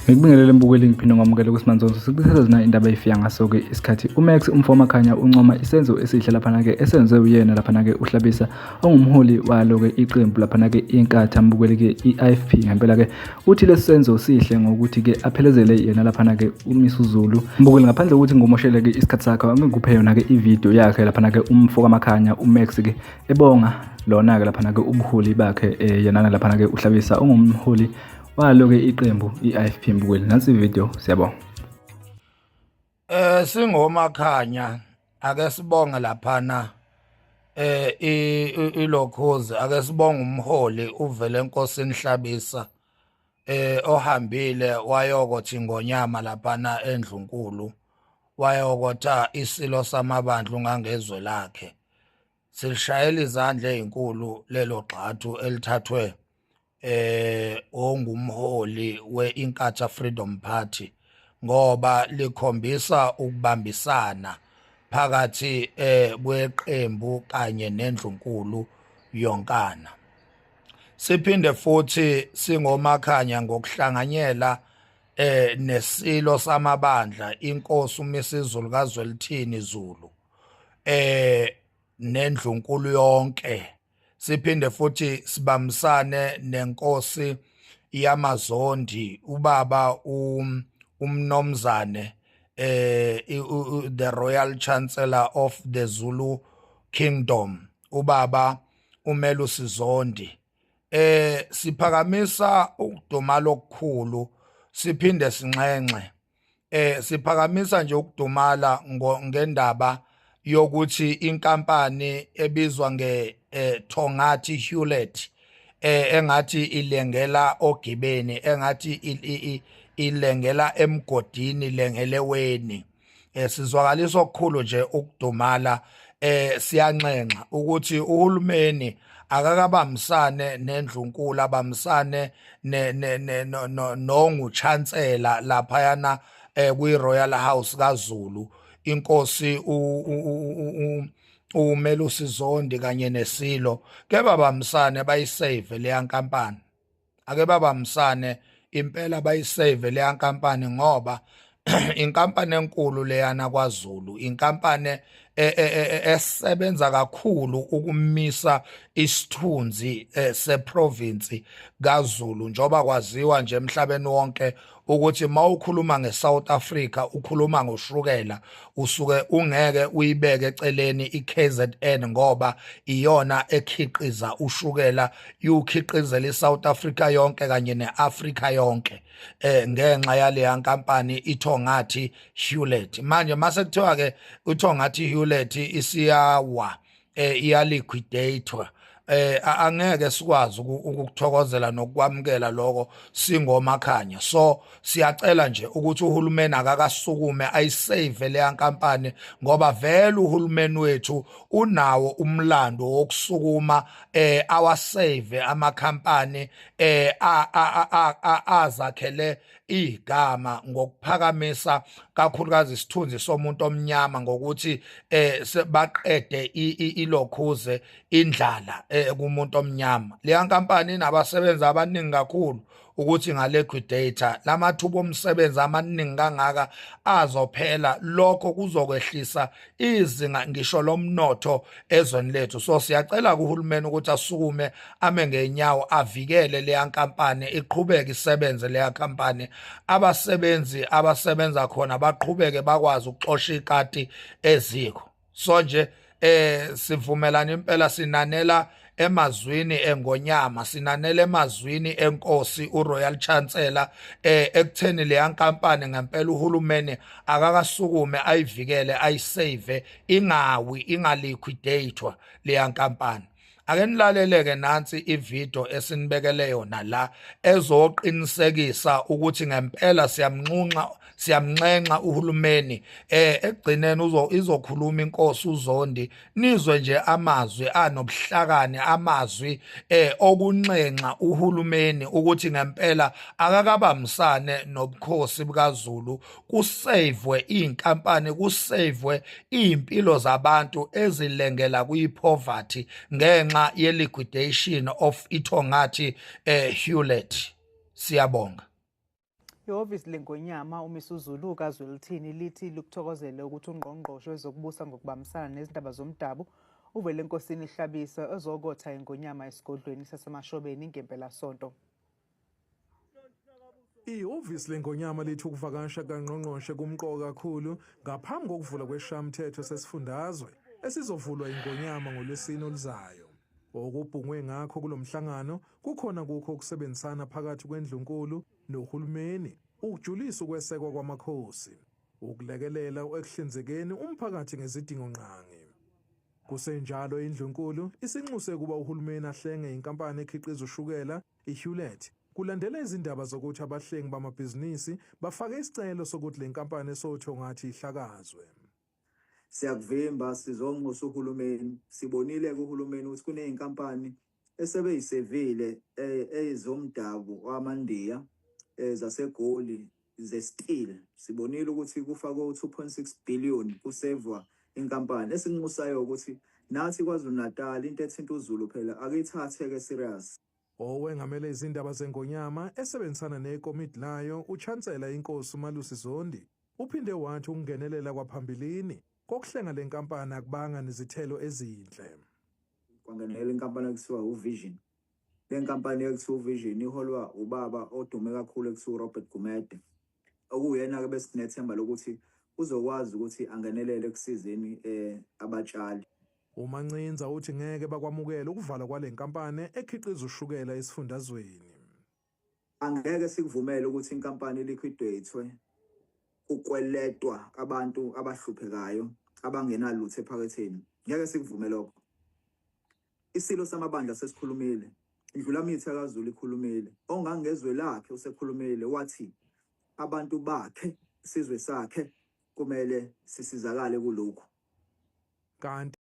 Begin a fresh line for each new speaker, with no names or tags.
Ngikubingelele mbukeli, ngiphinde ngamukele kuSimanzonzo. Sikulisela zona indaba efika ngaso-ke isikhathi. UMax umfo Makhanya uncoma isenzo esihle laphana-ke esenziwe uyena laphana-ke uHlabisa ongumholi walo-ke iqembu laphana-ke iNkatha mbukeli-ke i-IFP. Ngempela-ke uthi lesi senzo sihle ngokuthi-ke aphelezele yena laphana-ke uMisuzulu. Mbukeli, ngaphandle kokuthi ngimoshele-ke isikhathi sakhe, angikuphe yona-ke ividiyo yakhe laphana-ke umfo kaMakhanya uMax-ke ebonga lona-ke laphana-ke ubuholi bakhe yena-ke laphana-ke uHlabisa ongumholi walo-ke iqembu i-IFP. Mbukeli, nansi ividiyo, siyabonga.
Singomakhanya ake sibonge laphana ilokhuzi, ake sibonge umholi uvele enkosini Hlabisa ohambile wayokothi ngonyama laphana endlunkulu, wayokotha isilo samabandla ungangezwe lakhe. Silishayela izandla ezinkulu lelo gxathu elithathwe ongumholi weInkatha Freedom Party, ngoba likhombisa ukubambisana phakathi kweqembu kanye nendlunkulu yonkana. Siphinde futhi singomakhanya ngokuhlanganyela nesilo samabandla inkosi uMisizulu kaZwelithini Zulu nendlunkulu yonke. Siphinde futhi sibambisane nenkosi yamaZondi ubaba umnomzane the Royal Chancellor of the Zulu Kingdom ubaba uMelusi Zondi. Siphakamisa ukudumala okukhulu, siphinde sinxenxe, siphakamisa nje ukudumala ngendaba yokuthi inkampani ebizwa nge Thongathi Hewlett engathi ilengela ogibeni, engathi ilengela emgodini, lengeleweni. Sizwakalisa okukhulu nje ukudumala, siyanxenxa ukuthi uhulumeni akakabambisane nendlunkulu, abambisane nonguchancela laphayana kwi-Royal House kaZulu, inkosi uMelusi Zondi kanye nesilo, ke babambisane bayisave leya nkampani. Ake babambisane impela bayisave leya nkampani, ngoba inkampani enkulu leyana kwaZulu, inkampani esebenza kakhulu ukumisa isithunzi seprovince kaZulu, njoba kwaziwa nje emhlabeni wonke ukuthi mawukhuluma ngeSouth Africa ukhuluma ngoshukela, usuke ungeke uyibeke eceleni iKZN, ngoba iyona ekhiqiza ushukela, iwukhiqizela iSouth Africa yonke kanye neAfrica yonke ngenxa yaleya nkampani iThongathi Hewlett. Manje mase kuthiwa ke uThongathi Hewlett isiyawa, iyaliquidatewa, angeke sikwazi ukukuthokozela nokwamukela lokho singomakhanya. So siyacela nje ukuthi uhulumeni akakasukume ayisave leya nkampani, ngoba vele uhulumeni wethu unawo umlando wokusukuma awasave amakhampani azakhele igama ngokuphakamisa kakhulukazi isithunzi somuntu omnyama, ngokuthi baqede ilokhuze indlala kumuntu omnyama. Leya nkampani inabasebenzi abaningi kakhulu ukuthi ngaliquidate lamathuba omsebenzi amaningi kangaka azophela, lokho kuzokwehlisa izinga ngisho lomnotho ezweni lethu. So siyacela kuhulumeni ukuthi asukume ame ngenyawo, avikele leya nkampani, iqhubeke isebenze leya nkampani, abasebenzi abasebenza khona baqhubeke bakwazi ukuxosha ikati eziko. So nje sivumelana impela, sinanela emazwini engonyama, sinanela emazwini enkosi uRoyal Chancellor ekutheni leya nkampani ngempela uhulumeni akakasukume ayivikele, ayisave, ingawi, ingaliquidatewa leya nkampani. Ake nilaleleke nansi ivideo esinibekele yona la ezoqinisekisa ukuthi ngempela siyamnxunxa siyamnxenxa uhulumeni. Ekugcineni izokhuluma inkosi uZondi, nizwe nje amazwi anobuhlakani, amazwi okunxenxa uhulumeni ukuthi ngempela akakabambisane nobukhosi bukaZulu, kusavwe iy'nkampani, kusavwe iy'mpilo zabantu ezilengela kwi-poverty ngenxa ye-liquidation of iThongathi Hewlett. Siyabonga.
Ihhovisi leNgonyama uMisuzulu kaZwelithini lithi likuthokozele ukuthi ungqongqoshe wezokubusa ngokubambisana nezindaba zomdabu uVelenkosini Hlabisa ezokotha iNgonyama esigodlweni saseMashobeni ngempelasonto.
Ihhovisi leNgonyama lithi ukuvakasha kangqongqoshe kumqoka kakhulu ngaphambi kokuvula kwesishayamthetho sesifundazwe esizovulwa iNgonyama ngoLwesine oluzayo. Okubhungwe ngakho kulo mhlangano kukhona kukho ukusebenzisana phakathi kwendlunkulu nohulumeni, ukujulisa ukwesekwa kwamakhosi, ukulekelela ekuhlinzekeni umphakathi ngezidingongqangi. Kusenjalo indlunkulu isinxuse ukuba uhulumeni ahlenge inkampani ekhiqiza ushukela iHewlett, kulandela izindaba zokuthi abahlengi bamabhizinisi bafake isicelo sokuthi le nkampani esoThongathi ihlakazwe.
Siyakuvimba, sizonxusa uhulumeni. Sibonile kuhulumeni ukuthi kuney'nkampani esebeyisevile ezomdabu wamaNdiya zaseGoli ze-steel. Sibonile ukuthi kufakwe u-2.6 billion kusevwa inkampani. Esinxusayo ukuthi nathi KwaZulu Natal into ethinta uZulu phela akuyithathe-ke serious.
Owengamele izindaba zeNgonyama esebenzisana nekomiti layo uChancellor inkosi uMalusi Zondi uphinde wathi ukungenelela kwaphambilini kokuhlenga le nkampani akubanga nezithelo ezinhle.
Kwangenelela inkampani ekuthiwa uVision. Le nkampani ekuthiwa uVision iholwa ubaba odume kakhulu ekuthiwa uRobert Gumede, okuyena-ke besinethemba lokuthi uzokwazi ukuthi angenelele ekusizeni abatshali.
UMancinza uthi ngeke bakwamukele ukuvalwa kwale nkampani ekhiqiza ushukela esifundazweni.
Angeke sikuvumele ukuthi inkampani iliquidate ukweletwa abantu abahluphekayo abangenalutho ephaketheni. Ngeke sikuvume lokho. Isilo samabandla sesikhulumile, Indlulamithi kaZulu ikhulumile, ongangezwe lakhe usekhulumile wathi abantu bakhe, isizwe sakhe kumele sisizakale kulokhu.
Kanti